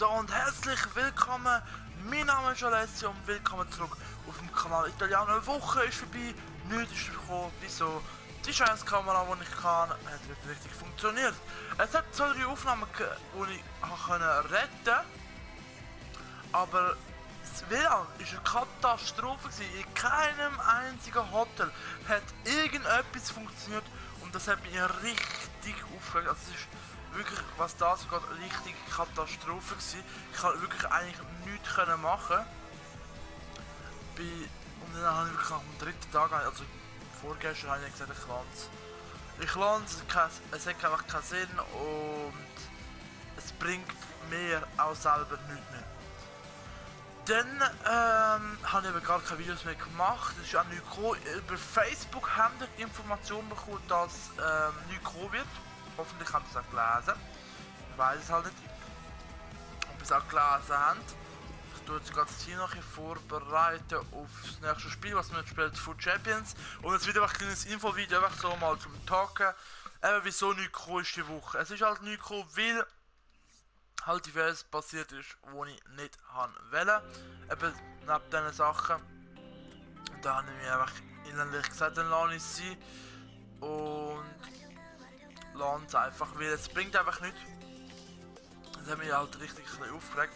So und herzlich willkommen, mein Name ist Alessio und willkommen zurück auf dem Kanal Italiano. Eine Woche ist vorbei, nichts ist gekommen, wieso? Die scheiß Kamera, die ich kann, hat nicht richtig funktioniert. Es hat 2-3 Aufnahmen gegeben, die ich retten konnte, aber das WLAN war eine Katastrophe gewesen. In keinem einzigen Hotel hat irgendetwas funktioniert und das hat mich richtig aufgeregt. Also es ist wirklich, was das geht, richtig Katastrophe gewesen. Ich konnte wirklich eigentlich nichts machen. Und dann habe ich wirklich am dritten Tag, also vorgestern, habe ich gesagt, ich lande es hat einfach keinen Sinn und es bringt mir auch selber nichts mehr. Dann habe ich aber gar keine Videos mehr gemacht. Es ist auch nichts gekommen. Über Facebook haben wir Informationen bekommen, dass nichts kommen wird. Hoffentlich haben sie es auch gelesen. Ich weiß es halt nicht. Ob sie es auch gelesen haben. Ich tue jetzt gerade hier noch vorbereiten auf das nächste Spiel, was wir jetzt spielen, Food Champions. Und jetzt wieder ein kleines Infovideo, einfach so mal zum Talken. Eben wieso nichts gekommen ist die Woche. Es ist halt nichts gekommen, weil halt diverses passiert ist, wo ich nicht wollte. Eben neben diesen Sachen. Und da habe ich mir einfach innerlich gesagt, dann lasse ich es sein. Und lasse es einfach, weil es bringt einfach nichts. Das hat mich halt richtig ein bisschen aufgeregt,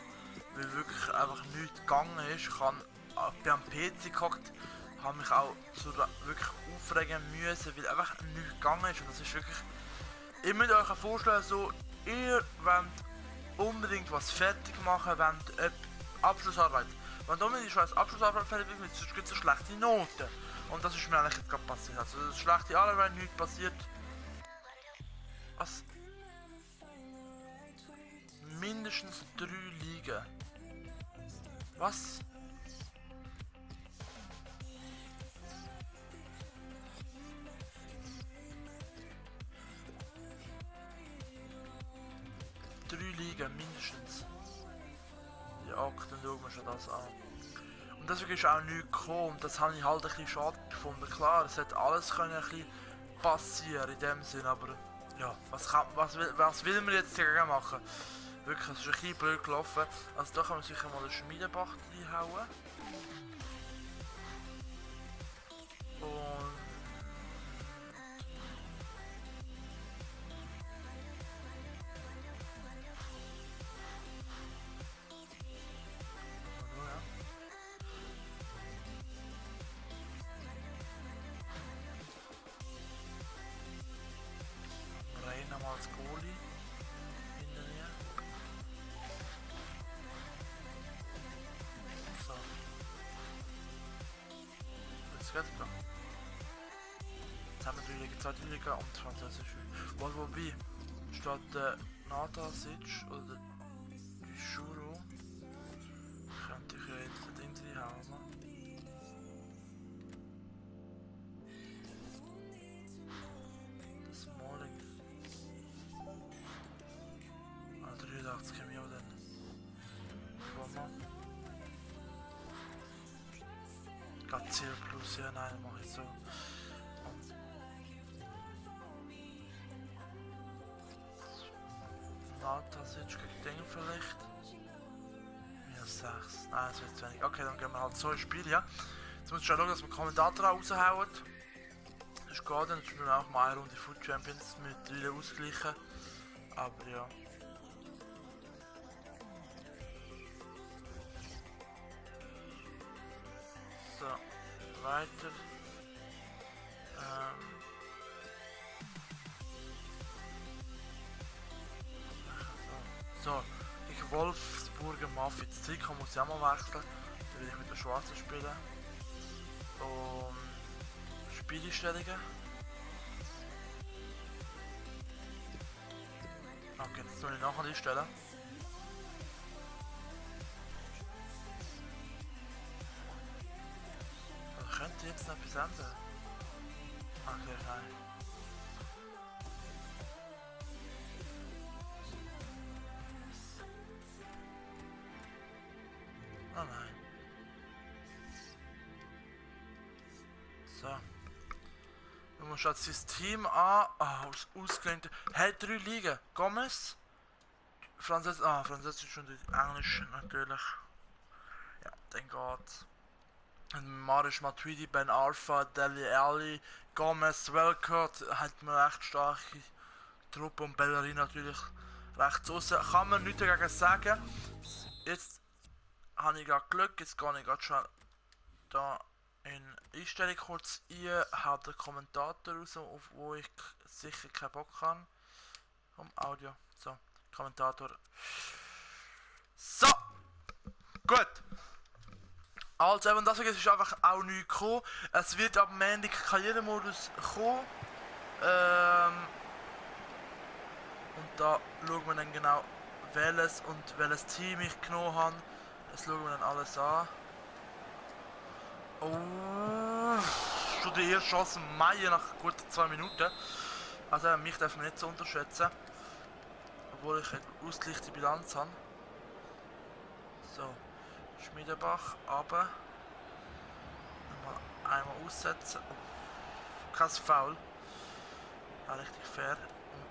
weil wirklich einfach nichts gegangen ist. Ich bin am PC gehockt, habe mich auch so wirklich aufregen müssen, weil einfach nichts gegangen ist. Und das ist wirklich, ihr müsst euch vorstellen, so, ihr wollt unbedingt was fertig machen, wenn Abschlussarbeit. Wenn du mit der Abschlussarbeit fertig bist, sonst gibt es eine schlechte Noten. Und das ist mir eigentlich jetzt gerade passiert. Also das schlechte Arbeit, nichts passiert. Was? Mindestens 3 Ligen. Was? Ligen mindestens. Ja, dann schauen wir schon das an. Und deswegen ist auch nichts gekommen. Und das habe ich halt ein bisschen schade gefunden. Klar, es hätte alles können ein bisschen passieren in dem Sinn, aber ja, was will man jetzt dagegen machen? Wirklich, es ist ein bisschen blöd gelaufen. Also da kann man sicher mal den Schmiedebach reinhauen. Und nochmal als Goalie hinter mir. So. Jetzt geht's klar. Jetzt haben wir 3 Liga, 2 Liga und Französisch. Wobei statt der Natasic oder die Shuro könnte ich ja jetzt das Ding reinhauen. Das Smalling. 83 Chemie dann. Gazil plus, ja nein, mache ich so. Natasic gegen den vielleicht. Minus 6. Nein, das wird zu wenig. Okay, dann gehen wir halt so ins Spiel, ja. Jetzt muss ich schon schauen, dass wir Kommentator raushauen. Das geht dann, jetzt spielen wir auch mal eine Runde Food Champions mit 3 ausgleichen. Aber ja. So, weiter. So, ich Wolfsburger Mafia. Das Trikot muss ich auch mal wechseln. Dann will ich mit der Schwarzen spielen. Und Spieleinstellungen. Okay, das soll ich nachher einstellen. Könnte jetzt noch etwas ändern? Okay, nein. Oh nein. So. Du musst das System an. Ausgelehnte. Hey, 3 Ligen. Gomez. Französisch und Englisch natürlich. Ja, dann geht's. Marius Matuidi, Ben Arfa, Deli Ali, Gomez, Welkert, hat man recht starke Truppe und Bellerin natürlich rechts außen. Kann man nichts dagegen sagen. Jetzt habe ich gerade Glück, jetzt gehe ich gerade schnell da in Einstellung kurz ein, habe den Kommentator raus, auf wo ich sicher keinen Bock habe. Audio, so, Kommentator. So, gut. Also eben deswegen ist einfach auch nichts gekommen. Es wird ab Montag Karrieremodus kommen. Und da schauen wir dann genau welches und welches Team ich genommen habe. Das schauen wir dann alles an. Oh, schon die erste Chance im Mai nach gut 2 Minuten. Also mich darf man nicht so unterschätzen. Obwohl ich eine ausgleichte Bilanz habe. So, Schmiedebach, aber einmal aussetzen. Oh, kein Foul. Ja, richtig fair.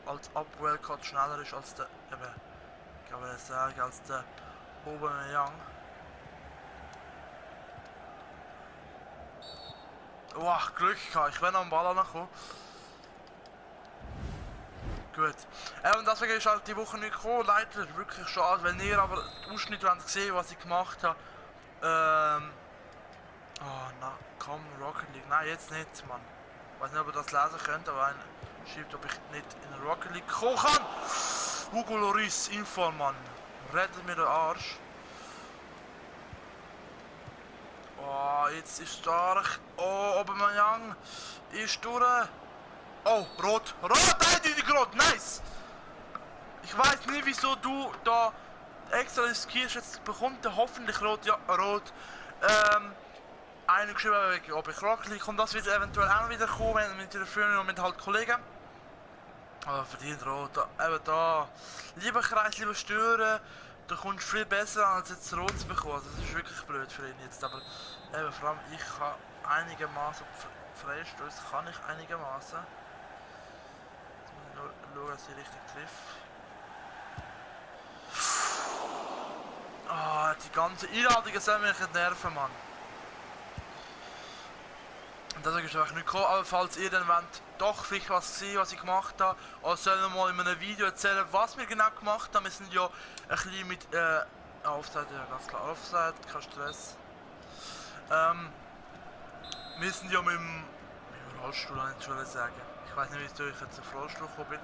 Und als Abwehrcut schneller ist als der, eben, ich kann mal sagen, als der Aubameyang. Oh, Glück gehabt, ich bin noch am Ball angekommen. Gut. Und deswegen ist halt die Woche nicht gekommen, leider, wirklich schade, wenn ihr aber den Ausschnitt gesehen was ich gemacht habe. Oh, na, komm, Rocket League. Nein, jetzt nicht, Mann. Ich weiß nicht, ob ihr das lesen könnt, aber einer schreibt, ob ich nicht in der Rocket League kommen kann. Hugo Lloris, Info, Mann. Rettet mir den Arsch. Oh, jetzt ist stark. Oh, Aubameyang ist durch. Oh, rot. Rot, eindeutig rot. Nice. Ich weiß nicht, wieso du da extra riskierst. Jetzt bekommt er hoffentlich rot. Ja, rot. Einer geschrieben, ob ich Rocket League und das wird eventuell auch wieder kommen mit der Freundin und mit halt Kollegen. Aber verdient rot. Eben da. Lieber Kreis, lieber stören. Du kommst viel besser an, als jetzt rot zu bekommen. Das ist wirklich blöd für ihn jetzt. Aber eben, vor allem ich kann einigermaßen Freistöße kann ich einigermaßen. Jetzt muss ich nur schauen, dass ich richtig treffe. Ah, die ganze Einladungen sind mir nerven, Mann. Und deswegen ist es einfach nicht gekommen, aber falls ihr dann wollt, doch vielleicht was sehen, was ich gemacht habe, oder sollen wir mal in einem Video erzählen, was wir genau gemacht haben. Wir sind ja ein bisschen mit, Offside, ja ganz klar, Offside, kein Stress. Wir sind ja mit dem Rollstuhl, ich schon sagen. Ich weiß nicht, wie ich jetzt auf Rollstuhl gekommen bin.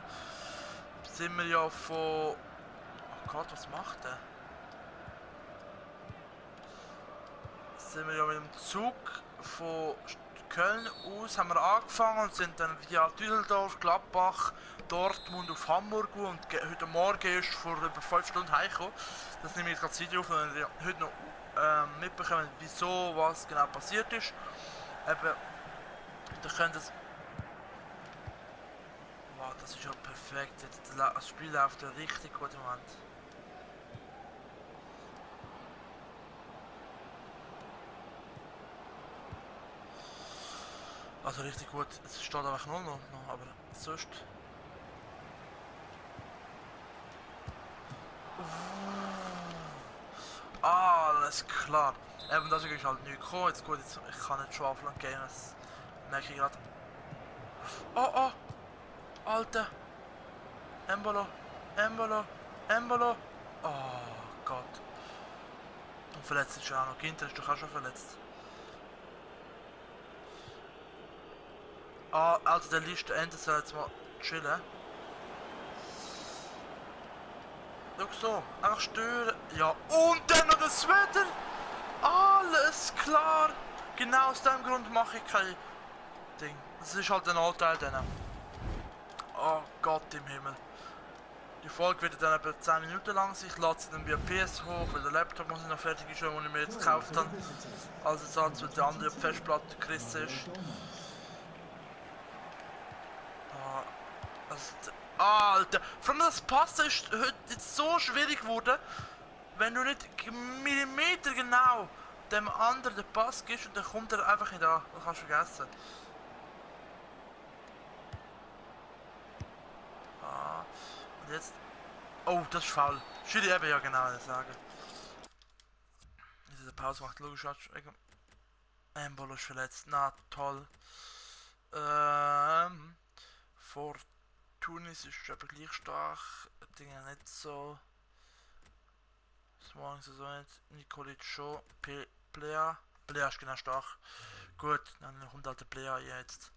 Sind wir ja von... Oh Gott, was macht der? Sind wir ja mit dem Zug von Köln aus haben wir angefangen und sind dann via Düsseldorf, Gladbach, Dortmund auf Hamburg und heute Morgen ist vor über 5 Stunden heimgekommen. Das nehme ich gerade Zeit auf und wir heute noch mitbekommen, wieso, was genau passiert ist. Eben, da könnt ihr... Wow, das ist ja perfekt. Das Spiel läuft ja richtig gut im Moment. Also richtig gut, es steht einfach 0 noch, aber sonst... Alles klar. Eben deswegen ist halt nichts gekommen. Jetzt gut, jetzt, ich kann nicht schwafeln gehen, das merke ich gerade. Oh, Alter. Embolo, Embolo. Oh Gott. Und verletzt ist schon auch noch. Ginter ist doch auch schon verletzt. Also der Liste Ende soll jetzt mal chillen. Schau so, einfach stören. Ja, und dann noch das Wetter. Alles klar. Genau aus dem Grund mache ich kein Ding. Das ist halt ein Anteil dann. Oh Gott im Himmel. Die Folge wird dann etwa 10 Minuten lang sein. Ich lade sie dann via PS hoch, weil der Laptop muss ich noch fertig ist, den ich mir jetzt gekauft habe. Also Satz, weil der andere Festplatte gerissen ist. Alter, vor allem das Passen ist heute jetzt so schwierig geworden, wenn du nicht Millimeter genau dem anderen den Pass gibst und dann kommt er einfach nicht an. Das kannst du vergessen. Und jetzt Oh, das ist faul. Schiri eben, ja genau, das sagen. Diese Pause macht logisch Embolo ist verletzt. Na, toll. Vor Tunis ist aber gleich stark. Dinge nicht so. Smalling so nicht. Nikolic schon. Plea. Plea ist genau stark. Gut, dann kommt halt der Plea jetzt.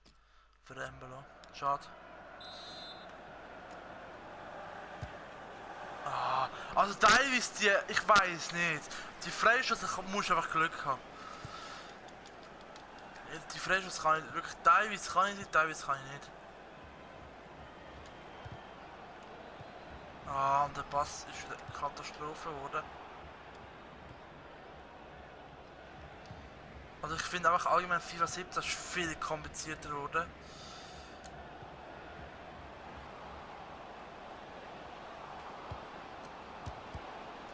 Für Embolo. Schade. Ah, also teilweise die, ich weiß nicht. Die Freischüsse musst du einfach Glück haben. Die Freischüsse kann ich wirklich, teilweise kann ich sie, teilweise kann ich nicht. Ah, und der Pass ist wieder eine Katastrophe geworden. Also ich finde einfach allgemein FIFA 17 ist viel komplizierter geworden.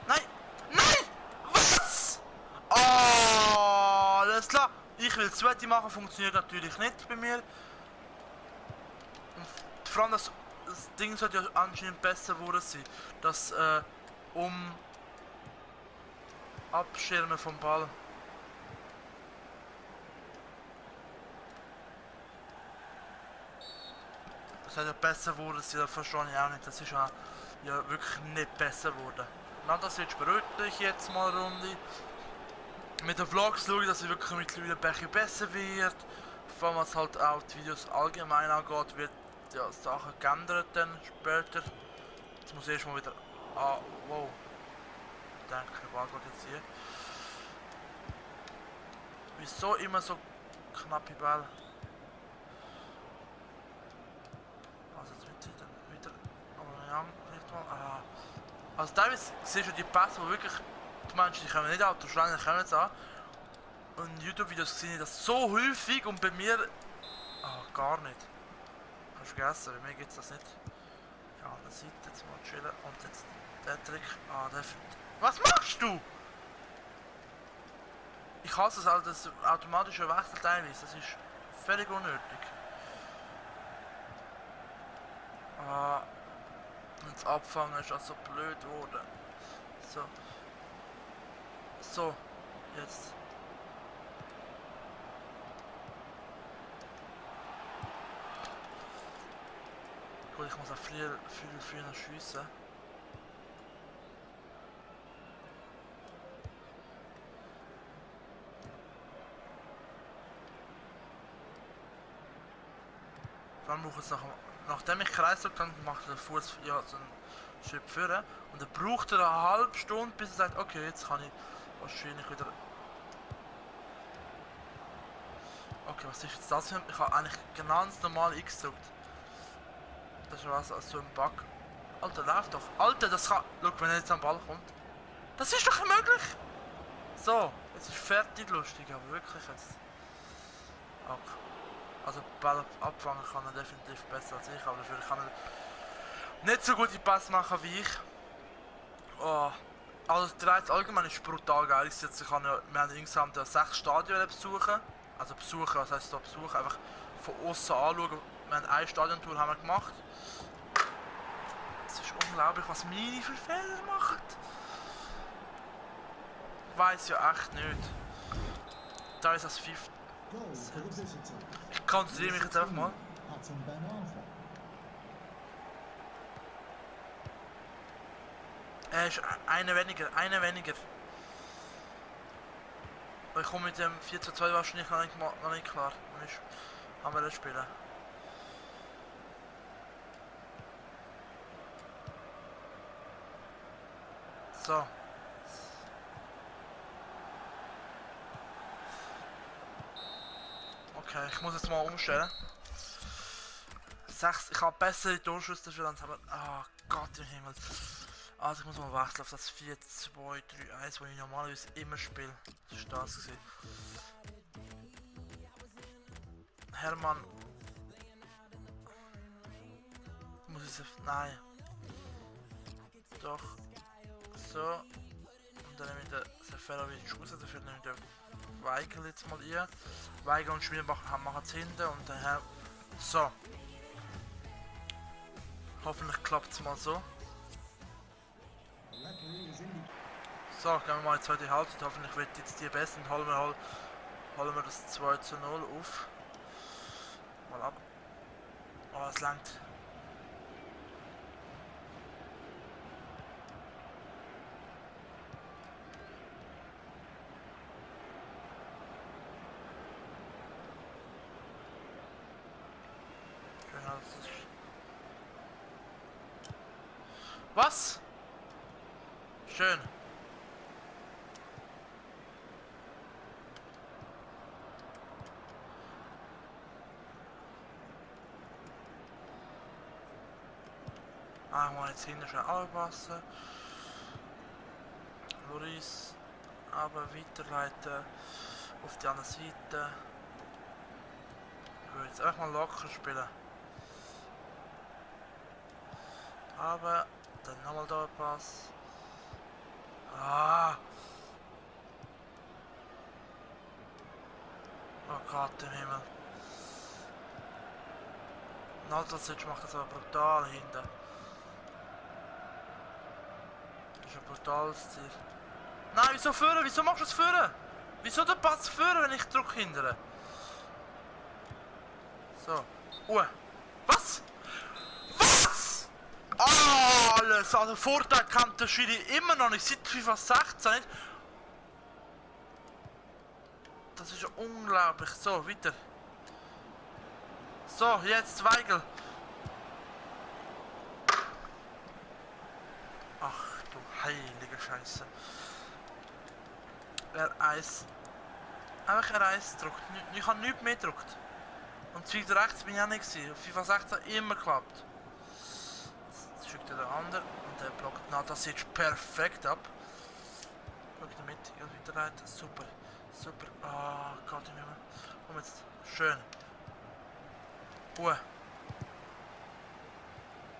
Nein! Nein! Was? Oh, alles klar. Ich will das zweite machen, funktioniert natürlich nicht bei mir. Und vor allem das Ding sollte ja anscheinend besser geworden sein. Das Abschirmen vom Ball. Das hat ja besser geworden, das verstehe ich auch nicht. Das ist ja wirklich nicht besser geworden. Na, das jetzt beruhigt euch jetzt mal eine Runde. Mit den Vlogs schaue ich, dass es wirklich mittlerweile ein bisschen besser wird. Vor allem was halt auch die Videos allgemein angeht, wird ja Sachen geändert dann später. Jetzt muss ich erstmal wieder. Ah, wow. Ich denke, der Ball geht jetzt hier. Wieso immer so knappe Ball? Also jetzt wird wieder. Aber ja, vielleicht mal. Ah. Also teilweise siehst du die Pässe, wo wirklich die Menschen, die kommen nicht Auto schnell, die kommen jetzt an. Und in YouTube-Videos sehe ich das so häufig und bei mir gar nicht. Kannst du vergessen, bei mir gibt es das nicht. Ja, an der Seite jetzt mal chillen und jetzt der Trick. Der. Was machst du? Ich hasse es halt, das automatische Wechsel teilweise, das ist völlig unnötig. Und das Abfangen ist auch so blöd geworden. So. So, jetzt. Gut, ich muss auch viel früher schiessen. Dann braucht es nachdem ich kreisel, dann macht der Fuß ja so einen Schritt führen und dann braucht er eine halbe Stunde, bis er sagt, okay, jetzt kann ich wahrscheinlich wieder. Okay, was ist jetzt das für? Ich habe eigentlich ganz normal X gedrückt. Das ist was als so ein Bug. Alter, läuft doch. Alter, das kann. Schau, wenn er jetzt am Ball kommt. Das ist doch möglich! So, jetzt ist fertig lustig, aber wirklich jetzt. Okay. Also Ball abfangen kann er definitiv besser als ich, aber dafür kann er nicht so gute Pass machen wie ich. Oh. Also der Reiz allgemein ist brutal geil. Wir haben insgesamt 6 Stadien besuchen. Also besuchen, was heisst da besuchen? Einfach von außen anschauen. Wir haben eine Stadiontour haben wir gemacht. Es ist unglaublich, was Mini für Fehler macht. Ich weiß ja echt nicht. Da ist das 5. Ich konzentriere mich jetzt einfach mal. Er ist eine weniger. Ich komme mit dem 4:2 wahrscheinlich noch nicht klar. Haben wir das spielen. So. Okay, ich muss jetzt mal umstellen. 6, ich habe bessere Torschüsse dafür, dann haben wir. Ah, Gott im Himmel. Also ich muss mal wechseln auf das 4-2-3-1, wo ich normalerweise immer spiele. Das war das gewesen. Hermann. Muss ich es. Nein. Doch. So. Und dann nehme ich den Seferovic raus, dafür nehme ich den Weigel jetzt mal ein. Weigel und Schmiedbach machen es hinten und daher. So. Hoffentlich klappt es mal so. So, gehen wir mal in die zweite Halbzeit. Hoffentlich wird jetzt die besten. Holen wir das 2:0 auf. Mal ab. Oh, es langt. Was? Schön. Ah, ich muss jetzt hinten schon anpassen. Loris, aber weiterleiten auf die andere Seite. Ich will jetzt einfach mal locker spielen. Aber dann nochmal da Pass. Ah! Oh Gott im Himmel. Naltasic macht das aber brutal hinten. Das ist ein brutales Ziel. Nein, wieso führen? Wieso machst du es führen? Wieso den Pass führen, wenn ich drücke hinterher? So. Was? Was? Alles! Also Vorteil kann der Schiri immer noch nicht. Seit FIFA 16 nicht. Das ist unglaublich. So, weiter. So, jetzt Weigel. Ach du heilige Scheiße. R1. Einfach R1 gedrückt. Ich habe nichts mehr gedrückt. Und Zweite rechts bin ich auch nicht gewesen. Auf FIFA 16 immer geklappt. Jetzt schickt der andere und der blockt Naltasic perfekt ab. Schau damit, ich weiterleiten. Super. Super. Ah, Gott im Himmel. Komm jetzt. Schön.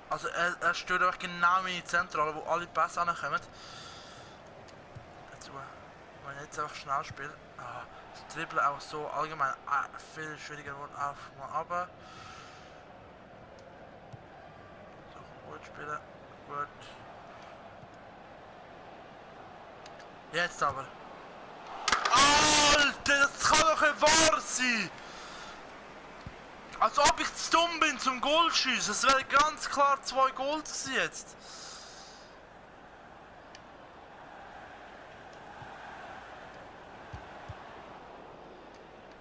Also er stört einfach genau meine Zentrale, wo alle Pässe ankommen. Jetzt, wenn ich jetzt einfach schnell spiele, das Dribbeln auch so allgemein viel schwieriger geworden. Auf, mal runter. So, gut spielen. Gut. Jetzt aber. Alter, das kann doch nicht wahr sein! Als ob ich zu dumm bin zum Goal schiessen. Es wären ganz klar 2 Goals jetzt.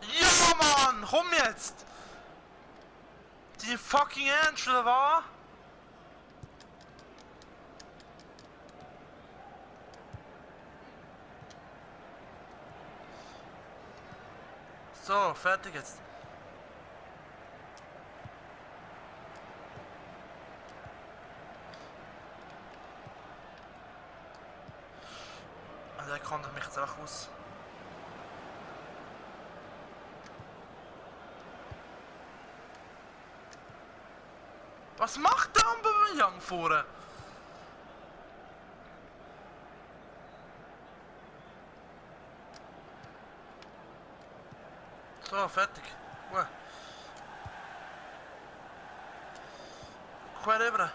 Ja, Mann! Komm jetzt! Die fucking Ernst, oder was? So, fertig jetzt. Also er konnte mich jetzt einfach aus. Was macht der Aubameyang vorne? So, fertig. Quer rüber.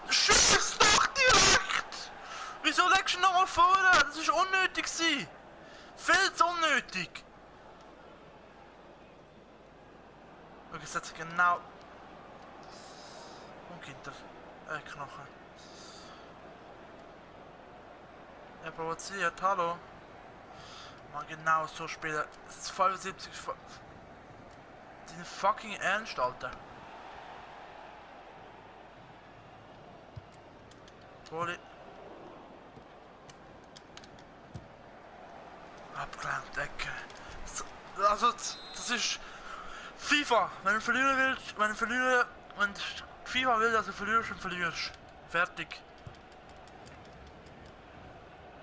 Schieß doch direkt! Wieso legst du nochmal vorne? Das ist unnötig gewesen. Viel zu unnötig. Schau, jetzt hat genau... Und Kinder. Knochen. Er provoziert, hallo. Mal genau so spielen. Das ist 75. Dein fucking Ernst, Alter. Goalie. Abgelenkt, Ecke. Also, das ist FIFA. Wenn du verlieren willst, wenn FIFA will, dass du verlierst, dann verlierst. Fertig.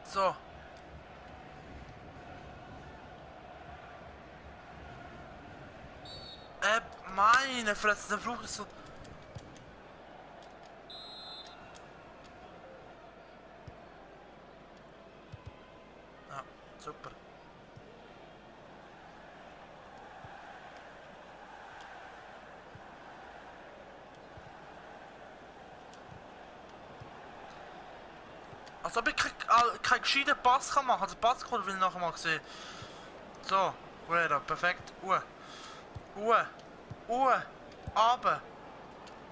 So. Meine Fresse, der Fluch ist so... Ja, super. Als ob ich keinen gescheiten Pass kann machen. Also Passcode will ich nachher mal sehen. So, Guerrero, perfekt. Ruhe. Aber.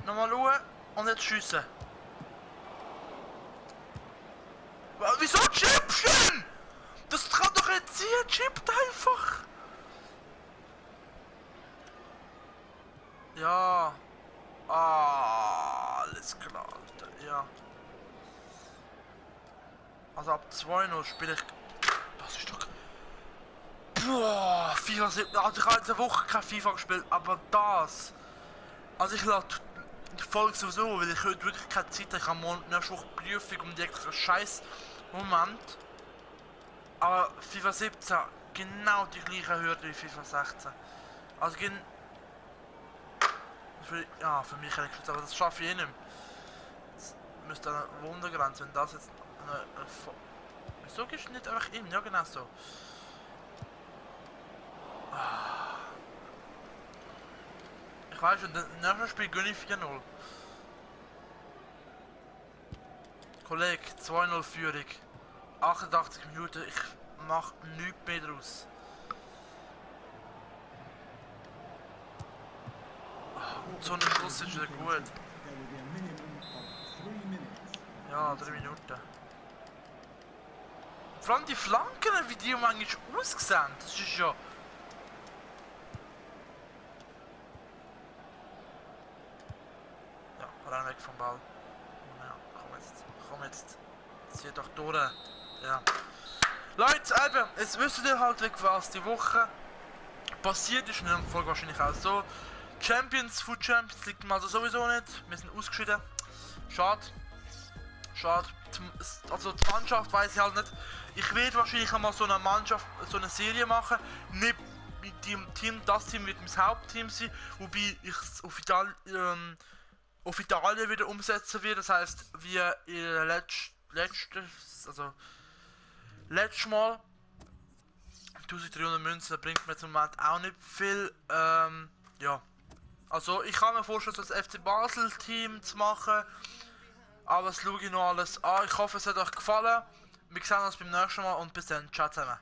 Nochmal Ruhe und jetzt schiessen. Wieso chippst du denn? Das kann doch nicht sein, chippt einfach. Ja. Ah, alles klar, Alter. Ja. Also ab 2-0 spiele ich. Das ist doch. Boah, FIFA 7. Also ich habe jetzt eine Woche kein FIFA gespielt, aber das. Also ich lade die Folge sowieso, weil ich heute wirklich keine Zeit habe. Ich habe morgen nächste Woche Prüfung um die extra scheiß Moment. Aber FIFA 17 genau die gleiche Hürde wie FIFA 16. Also ja, für mich hätte ich gesagt, aber das schaffe ich eh nicht mehr. Das müsste eine Wundergrenze, wenn das jetzt wieso gehst du nicht einfach in? Ja genau so. Ich weiß schon, das nächste Spiel gönne ich 4-0. Kollege, 2-0 Führung. 88 Minuten, ich mach nichts mehr draus. So ein Schluss ist wieder gut. Ja, 3 Minuten. Vor allem die Flanken, wie die manchmal aussehen, das ist ja... Ja, rein weg vom Ball. Ja, komm jetzt. Zieh doch durch. Ja. Leute, eben, jetzt wisst ihr halt, was die Woche passiert ist. In der Folge wahrscheinlich auch so. Food Champions liegt mal also sowieso nicht. Wir sind ausgeschieden. Schade. Also die Mannschaft weiß ich halt nicht. Ich werde wahrscheinlich einmal so eine Serie machen. Nicht mit dem Team, das Team wird mein Hauptteam sein. Wobei ich es auf Italien wieder umsetzen werde. Das heisst, wie letztes Mal 1300 Münzen bringt mir zum Moment auch nicht viel. Ja. Also ich kann mir vorstellen, das FC Basel Team zu machen. Aber das schaue ich noch alles an. Ich hoffe, es hat euch gefallen. Wir sehen uns beim nächsten Mal und bis dann. Ciao zusammen.